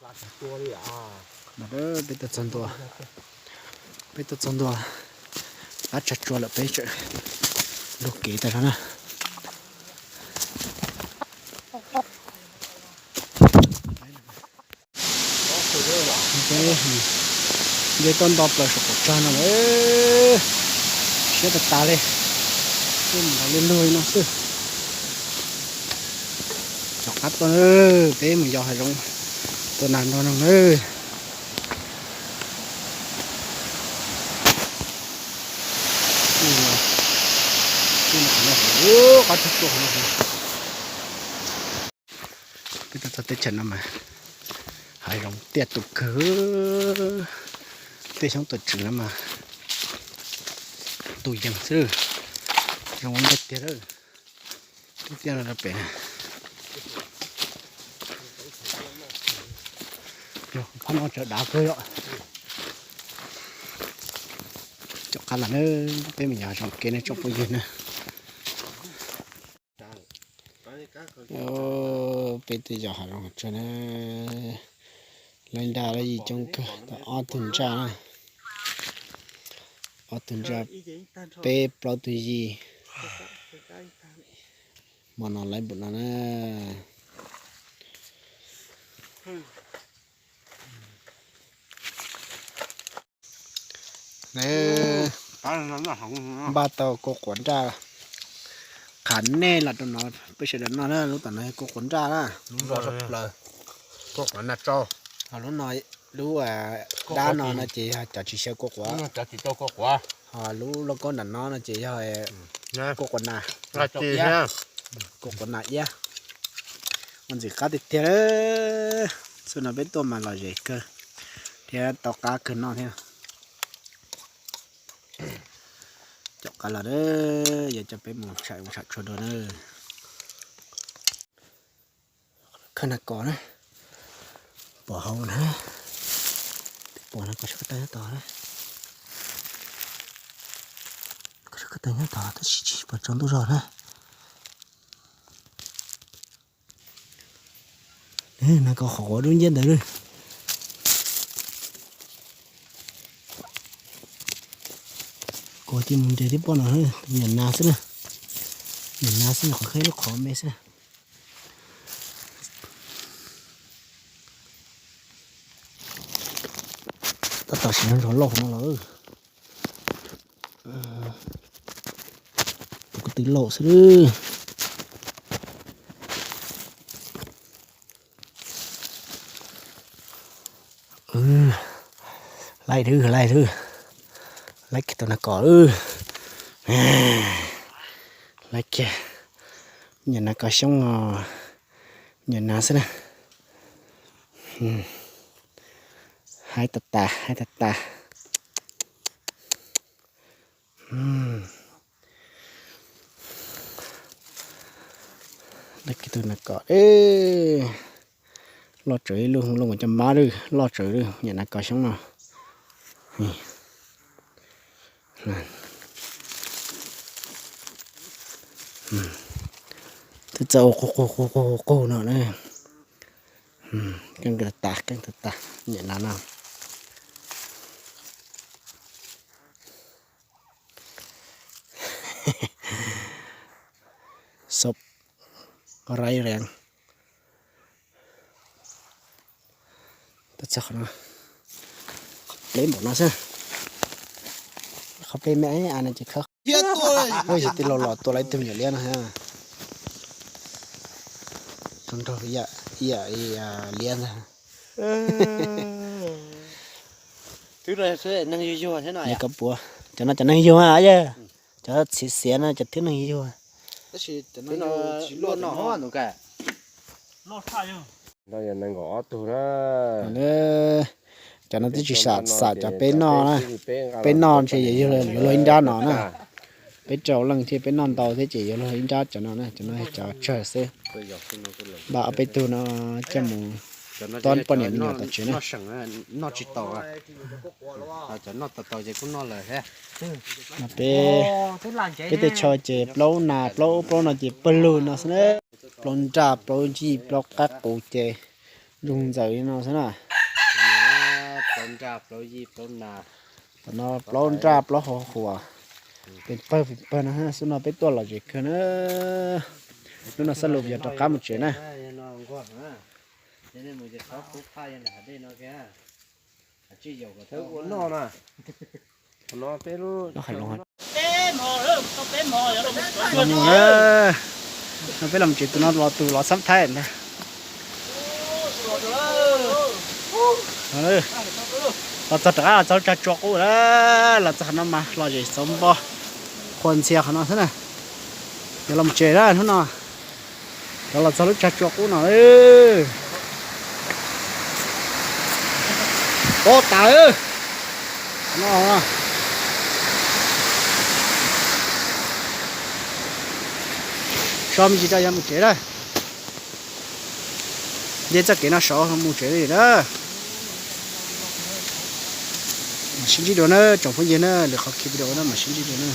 Peb tuaj txog ntua, peb tuaj txog ntua qab tsag tsua lawm peb tseem lug kev tas zog na. Peb nce tuaj nto plaws saum qaum tsag no lawm, siab tas tas li, tuaj mus nrad li lug li no xwb. Rov qab tuaj, peb mus yos hav zoov, tua nas nrog noog nawb. Qab tsag tsua, peb tuaj txog teb chaws no mas hav zoov tiaj tus kawg, tej xyoob tus tseem no mas tus yees xwb, zoo ua ntej tiag lawm. Twb tiaj no rau pem na. Phab no tsav dav kawg yom. Cov qab los na, peb mus yos zoo kev na tsoom phooj ywg na. Peb twb yos hav zoov tso na, lawv nraj lawv yim coob kawg, tau ob tug nraj na, ob tug nraj, peb plaub tug yim. Hmo no lawv npaum no na. Npaj tau kua quav nraj, qhav nej los rau no peb sawv daws noj na, lub tom no kua quav nraj na. Ho lub no, lub dab no no ces yog cov tsis xyaw kua quav, ho lub lauj kaub nram no no ces yog kua quav nas, kua quav nas iab. Ua ntxim qab tiag tiag. Xub no peb tuaj mas lom zem kawg thiab tau qab kawg noj thiab. Cov qab los na, yog coj peb mus tsham mus tsham tshuaj dua na. Khawb nas kos na, pom hauv na, pom nas kos sab ko taw nyob tod na, kos sab ko taw nyob tod tab sis tsis pom tsaus ntuj zog na. Nas kos qhov quav dub nciab ntawd. Kuv tig mus nres tib pob no, nyuam nas xwb na, nyuam nas xwb, nyuam qhuav kheb lub qhov me xwb na. Tab tom siv nrog lauj no los. Tus ko tw lauj xwb. Laib lawm, laib lawm, laib kiag tus nas kos lawm. Laib kiag, nyuam nas kos xyoob os, nyuam nas xwb na. Haib tas tas, haib tas tas. Laib kiag tus nas kos, loj tsawv ib lub, loj ua cov mab lawm, loj tsawv lawm, nyuam nas kos xyoob no. Twb txawj ua qug qug qug qug qug no na. Keej tas tas, keej tas tas, nyuam nas no. Xauv raib reev. Tab txog qhov no, qhov pleb npaum no xwb. Qhov pleb me a no ces khawb. Ua yog tij laug los tua lawv ib tug nyuam liab no. Nrog ib yam liab ntag. Twb no neeg yuag yuag thiab no. Koj puas, cov no cov neeg yuag yog, cov txiv xiav no cov twb neeg yuag. Tab sis cov no tsis loj no. Nees nkaum ob tug na. Cov no twb tsis xam xam cov peb noj na. Peb noj ntshe yuav luag ib nrab no na. Peb rau leej thiab peb noj ntau thiab ces yuav luag ib nrab cov no na, cov no cov tsawg xwb. Npaj ob peb tug no coj mus tob poj niam me nyuam tom tsev na. Noj tsis tau, cov noj tau tau ces kuj noj lawm thiab. Peb, peb tej chaw ces plaub nas plaub ub plaub no ces pawg lug no xwb na. Plaub nraj plaub yij plaub qab qus ces Zoo ntxawm li no xwb na. Tom no plaub nraj plaub hau huas, pes pawg pes pawg no, xub no peb tuaj lom zem kawg na. Hnub no xab lus yog rov qab mus tsev na. No peb los mus tsev, tus no los tus los xab thaib ntag. Los txog rov qab los txog lub tsag tsua qub na, los txog qhov no mas lom zem xauv npo, qhua ntxhia qhov no xwb na. Yog los tsev na hnub no, rov los txog lub tsag tsua qub no. Pob tas no, so me ntsis rau yog mus tsev na. Nce txoj kev no saud mus tsev li na. Mam sib ntsib dua na tsoom phooj ywg na, lwm qhov video na mam sib ntsib dua na.